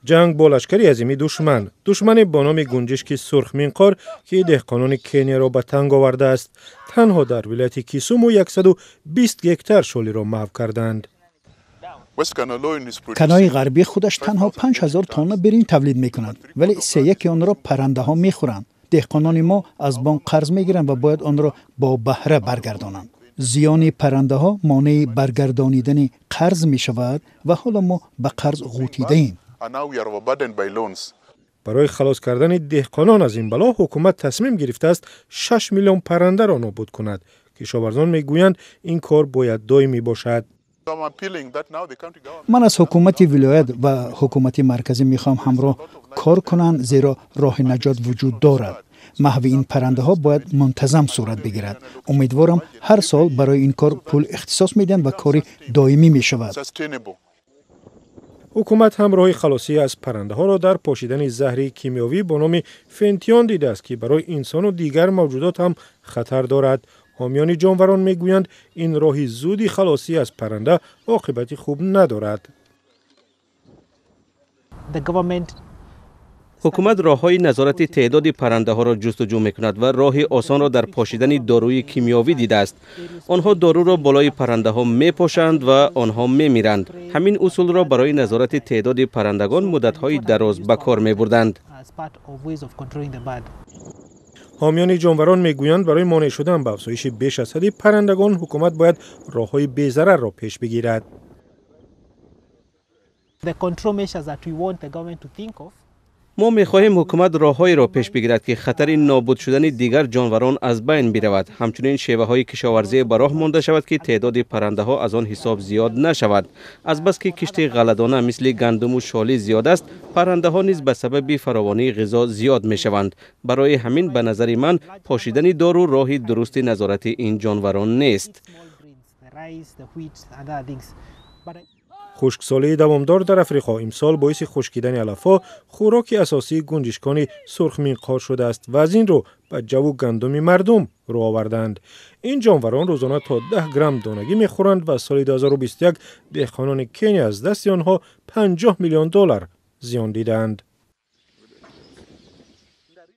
Ҷанг бо лашкари азими душман, душмане бо номи гунҷишки сурхминқор, ки деҳқонони Кенияро ба танг овардааст. Танҳо дар вилояти Кисуму 120 гектар шолиро маҳв карданд. Канои ғарбӣ худаш танҳо 5000 тонна биринҷ тавлид мекунад, вале сеяки онро паррандаҳо мехӯранд. Деҳқонони мо аз бонк қарз мегиранд ва бояд онро бо баҳра баргардонанд. Зиёни паррандаҳо монеи баргардонидани қарз мешавад ва ҳоло мо ба қарз ғӯтидаем. Барои халос кардани деҳқонон аз ин бало, ҳукумат тасмим гирифтааст 6 миллион паррандаро нобуд кунад. Кишоварзон мегӯянд, ин кор бояд доимӣ бошад. Ман аз ҳукумати вилоят ва ҳукумати марказӣ мехоҳам ҳамроҳ кор кунанд, зеро роҳи наҷот вуҷуд дорад. Маҳви ин паррандаҳо бояд мунтазам сурат бигирад. Умедворам, ҳар сол барои ин кор пул ихтисос медиҳанд ва кори доимӣ мешавад. Ҳукумат ҳам роҳи халосӣ аз паррандаҳоро дар пошидани заҳри кимиёвӣ бо номи фентион дидааст, ки барои инсону дигар мавҷудот ҳам хатар дорад. Ҳомиёни ҷонварон мегӯянд, ин роҳи зуди халосӣ аз парранда оқибати хуб надорад. Ҳукумат роҳҳои назорати теъдоди паррандаҳоро ҷустуҷӯ мекунад ва роҳи осонро дар пошидани доруи кимиёвӣ дидааст. Онҳо доруро болои паррандаҳо мепошанд ва онҳо мемиранд. Ҳамин усулро барои назорати теъдоди паррандагон муддатҳои дароз ба кор мебурданд. Ҳомиёни ҷонварон мегӯянд, барои монеъ шудан ба афзоиши беш аз ҳадди паррандагон, ҳукумат бояд роҳҳои безарарро пеш бигирад. Мо мехоҳем ҳукумат роҳҳоеро пеш бигирад, ки хатари нобуд шудани дигар ҷонварон аз байн биравад. Ҳамчунин шеваҳои кишоварзие ба роҳ монда шавад, ки теъдоди паррандаҳо аз он ҳисоб зиёд нашавад. Азбаски кишти ғалладона мисли гандуму шолӣ зиёд аст, паррандаҳо низ ба сабаби фаровонии ғизо зиёд мешаванд. Барои ҳамин, ба назари ман, пошидани дору роҳи дурусти назорати ин ҷонварон нест. Хушксолии давомдор дар Африқо имсол боиси хушкидани алафҳо, хӯроки асосии гунҷишкони сурхминқор шудааст ва аз ин рӯ ба ҷаву гандуми мардум рӯ оварданд. Ин ҷонварон рӯзона то 10 грамм донагӣ мехӯранд ва соли 2021 деҳқонони Кения аз дасти онҳо 50 миллион доллар зиён дидаанд.